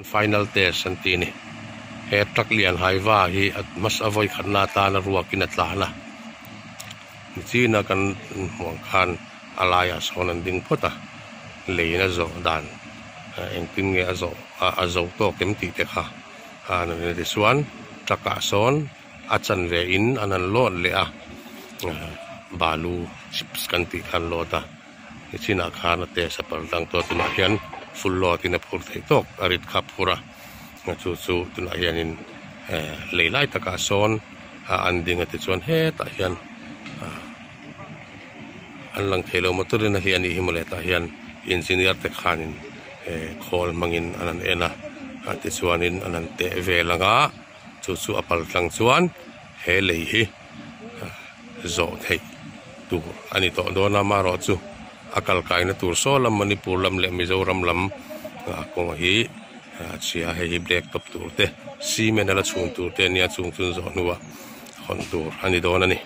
Final test an tih a ni. He truck lian haiva hi a hmasa vawi khatna atana ruakin a tlan a, nichina kan hmuh ang khan a laiah sawn an ding phawt a, leiin a zawh dan engtin nge a zawh a zo tawk em tih te kha a an en a tichuan truck ah sawn a chanve in an han load leh a balu chips kan tih kha an load a. Nichinah khan a test a pal tlang tawh a tunah hian full load in a phur theih tawk a rit kha a phur a chu chu tunah hianin eh lei lai takah sawn a an ding a tichuan hetah hian ah an lang theilo motor in a hliah anih hi mawle tah hian engineer te khanin eh khawl hmangin an han en a tichuanin an han teh vel ang a chu chu a pal tlang chuan he lei hi. zawh theih tur a ni tawh dawn a, amaherawhchu a kal kaina tur saw lam Manipur lam leh Mizoram lam kawng hi a chhia a, hei hi black top tur te cement a la chhun tur te a nia chung chu zawh hnuah hawn tur a ni dawn a ni.